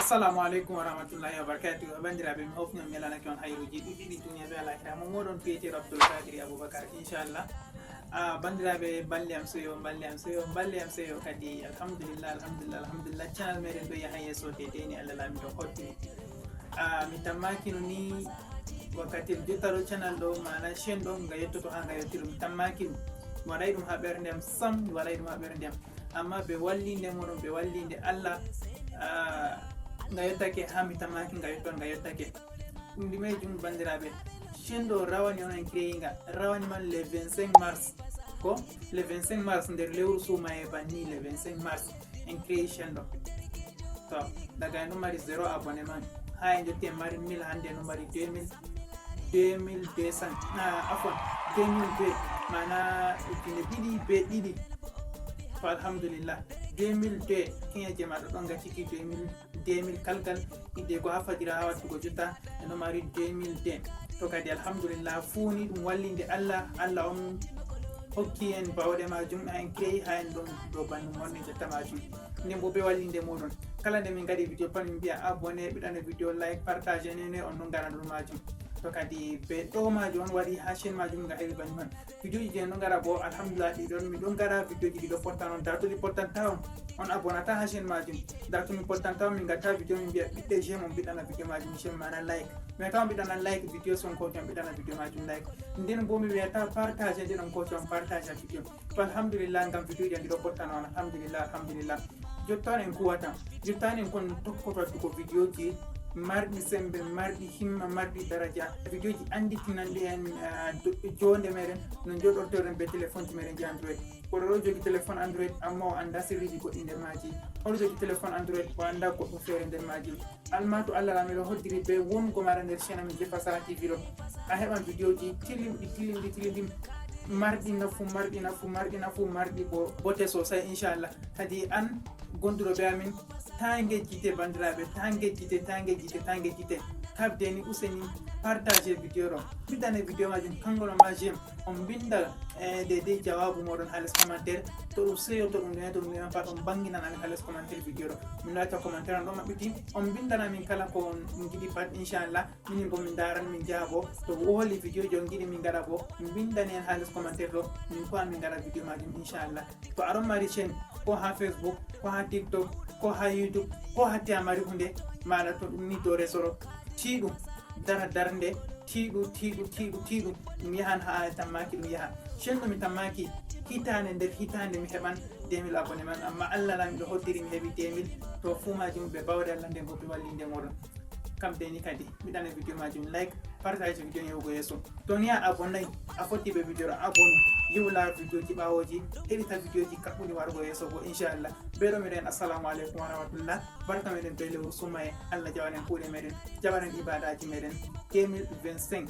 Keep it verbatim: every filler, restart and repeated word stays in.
Assalamu aleykum wa rahmatullahi wa barakatuh. Banndiraaɓe, mi hofni on, mi ñaanake on hayruuji ɗuɗɗi ɗi duniya be alakira. Mo moɗon Peter Abdul Kadiri Abubakar, inchallah. Ah, banndiraaɓe, balli am seyo, balli am seyo, balli am seyo kadi. Alhamdulillah, alhamdulillah, alhamdulillah. Channel meɗen ɗo yaha yeeso de deni Allah laamiɗo hottini. Ah, mi tammaki no ni wakkati jotta ɗo channel ɗo, mana chaîne ɗo nga yettoto ha nga yettiro. Mi tammaki ɗum. Mi waɗay ɗum ha ɓernde am sam, mi waɗay ɗum ha ɓernde am. Amma be wallinde moɗon, be wallinde Allah, ah, nga yottake ha mi tammaki nga yotton, nga yottake. Ɗum ɗi majjum banndiraaɓe. Chaîne ɗo rawani on en créé nga, rawani man le vingt-cinq mars. Ko le vingt-cinq mars nder lewru suumaye banni le vingt-cinq mars en créé chaîne ɗo. To, daga en ɗum mari zéro abonnement. Ha en jotti en mari mille, hannde en ɗum mari deux mille, deux mille deux cents, ah, afwan, deux mille deux, mana ujine ɗiɗi be ɗiɗi. To, alhamdulillah, deux mille deux, kiñe je maɗo ɗon ga ciki deux mille, deux mille kalkal, idde ko ha fajira ha wattugo jotta, en ɗo mari deux mille deux. To kadi, alhamdulillah, fuuni ɗum wallinde Allah, Allah on hokki en bawɗe majum, ha en créé, ha en ɗon ɗo banndum wonni jotta majum. Nden bo be wallinde moɗon. Kala nde min ngaɗi vidéo pat min mbiya abonné, ɓiɗɗana vidéo like, partage, nene on ɗon ngara nder majum. To kadi be ɗo majum on waɗi ha chaîne majum nga heɓi banni man. Vidéo ji ɗi en ɗon ngara bo, alhamdulillah, ɗi ɗon, min ɗon ngara vidéo ji ɗi ɗo potta non. Da to ɗi pottanta on, on abonata ha chaîne majum. Da to min pottanta on, min ngatta vidéo min mbiya ɓiɗɗe j'aime on ɓiɗɗana vidéo majum j'aime, mana like. Mi wiyata on ɓiɗɗana like vidéo son ko on ɓiɗɗana vidéo majum like. Nden bo mi wiyata partage, nden on ko on partage vidéo. To, alhamdulillah, ngam vidéo ji ɗi ɗo pottano on, alhamdulillah, alhamdulillah. Jotta en kuwata, jotta en kon tokkoto waddugo vidéo ji marɗi sembe, marɗi himma, marɗi daraja, vidéo ji anditinanɗi en, ah, do-, jonde meɗen, no joɗortoɗen be téléphone ji meɗen ji Android. Oɗo ɗo jogi téléphone Android, amma o anda sirriji goɗɗi nder maji. Oɗo jogi téléphone Android, o anda goɗɗum feere nder maji. Amma to Allah laamiɗo hoddiri be wongo maɗa nder chaîne amin je Fasaha T V ɗo, a heɓan vidéo ji tilimɗi, tilimɗi, tilimɗi, marɗi nafu, marɗi nafu, marɗi nafu, marɗi bo bote sosai, inchallah. Kadi an gonduɗo be amin, ta ngejjite banndiraaɓe, ta ngejjite, ta ngejjite, ta ngejjite. Kabde ni useni partage vidéo ɗo. Ɓiɗɗane vidéo majum kanko no ma j'aime. On mbinda, eh, deydey jawaabu moɗon ha les commentaire. To ɗum seyo, to ɗum ɗume, to ɗum ɗume pat, on bannginan amin ha les commentaire vidéo ɗo. Min ɗo acca commentaire on ɗo maɓɓiti. On mbindan amin kala ko on ngiɗi pat, inchallah. Minin bo min ndaran, min jaabo. To woli vidéo ji on ngiɗi min ngaɗa bo, min mbindani en ha les commentaire ɗo. Min ko amin ngaɗa vidéo majum, inchallah. To aɗon mari chaîne, ko ha Facebook, ko ha TikTok, ko ha YouTube, ko hatti a mari hunde, maɗa to ɗum ni to resoro. Tiiɗu, dara darnde, tiiɗu, tiiɗu, tiiɗu, tiiɗu. Ɗum yahan ha a tammaki ɗum yaha. Chaîne ɗo mi tammaki, hitande nder hitande mi heɓan deux mille abonnement, amma Allah laamiɗo hoddiri mi heɓi deux mille, to fuu majum be bawɗe Allah nden bo be wallinde moɗon. Kam de ni kadi, mbiɗana vidéo majum like, partage vidéo yahugo yeeso. To ni a abonnay, a fotti be vidéo ɗo abonne, yewu laar vidéo ji ɓawoji, heɗita vidéo ji kaɓɓuɗi wargo yeeso bo, inchallah. Be ɗo miɗen assalamu aleykum wa rahmatullah. Barka meɗen be lewru sumaye, Allah jaɓanen kuuɗe meɗen, jaɓanen ibadaji meɗen. Deux mille vingt-cinq.